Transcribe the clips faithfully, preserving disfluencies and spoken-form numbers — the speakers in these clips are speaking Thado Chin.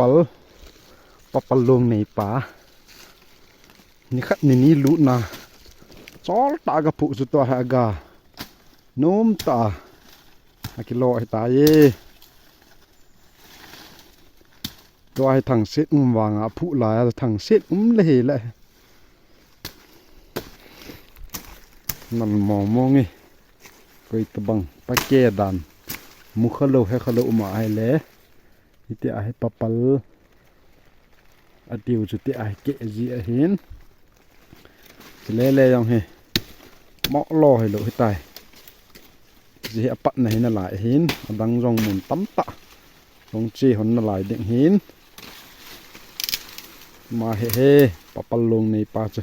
Papal, papal long neipa. Nikhat nini lutna. Chol ta ga phu chu tua hi aga. Nom ta. Akilo hi ta ye. Tua hi thangset um vanga phu la ya thangset um le hi le. Nan mong mong e. Koi tabang pa ke dan. Mu kha lo he kha lo um a hi le. Hiti a hi papal. Atiu chu ti a hi ke ji a hin. Chule le jong hi. Mo lo hi lo hi tai. Ji hi apat na hi na lai hin. Adang jong mun tam ta. Jong chi hon na lai ding hin. Ma he he. Papal long neipa chu.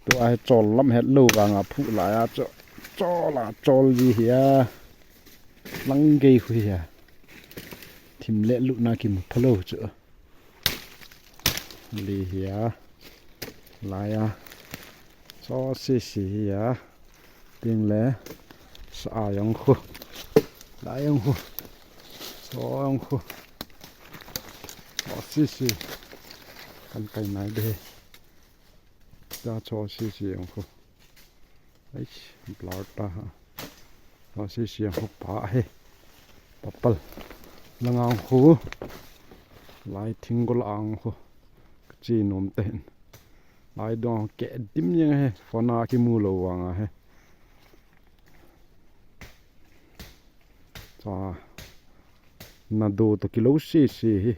Tua hi chol lam het lo vanga phu la ya chu. Chol a chol ji hi a. Lang gei khu hi a. Thim le lutna kimu pha lo chu. Li hi a. La ya. Cho si si hi a. Ting le. Sa a jong khu. La jong khu. Cho jong khu. Cho si si. Kan kai nai de. Cha cho si si jong khu. Ai, blur ta ha. Cho si si jong khu pa he. Papal. Lang ang khu. Lai thing gol ang khu. Chi nom te hin. Lai dong ke dim jeng he. Phone a kimu lo vanga he. Cha. Na do to kilo si si hi.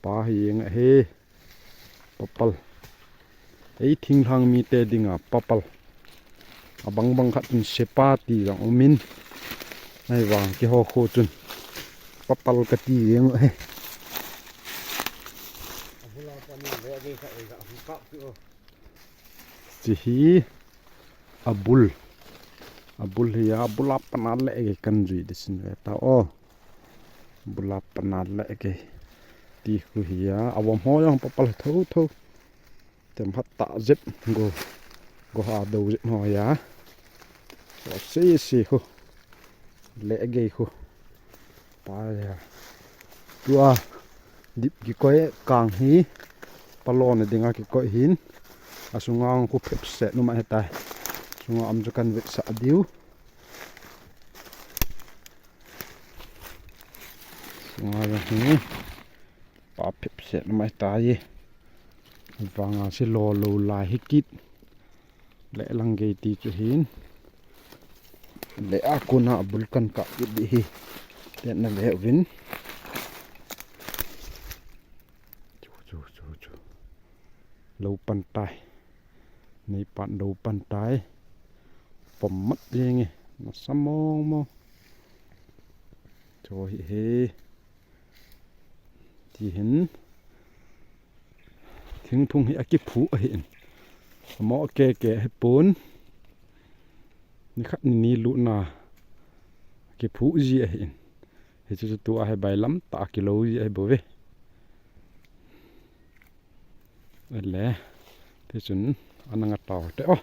Pa hi jeng he. Papal. Ei thinglhang mite dinga papal. Abang bang khat in sepa ti jong umin. Ahivang kiho kho chun. Papal kati jeng he. Chi hi abul. Abul hi a, abul a pana le ge kan jui di sin ve ta o. Abul a pana le ge. Ti khu hi a, avom ho jong papal tho tho. Tem hat ta jep go. Go ha do jep ho ya. So si si khu. Le ge khu. Pa ya. Tua dip kikoi kang hi. Palon dinga kikoi hin. Asunga khu phep se nu ma hetai. Sunga am chu kan vek sa diu. Sunga ya hi. Pa phep se nu ma hetai. Vanga si lo lo lai hi kit. Le lang gei ti chu hin. Le a kuna abul kan kap kit di hi. Te na ve uvin. Chu, chu, chu, chu. Lo pan tai. Nei pan lo pan tai. Pom mat jeng e. Nasa mong mong. Cho hi he. Ti hin. Thingphung hi akiphu ahi in. Amo ke ke hi pon. Nikhat nini lutna. Kiphu ji ahi in. Hichu chu tua hi bailam ta kilo ji ahi bou ve. Ele. Tichun ananga tau te o.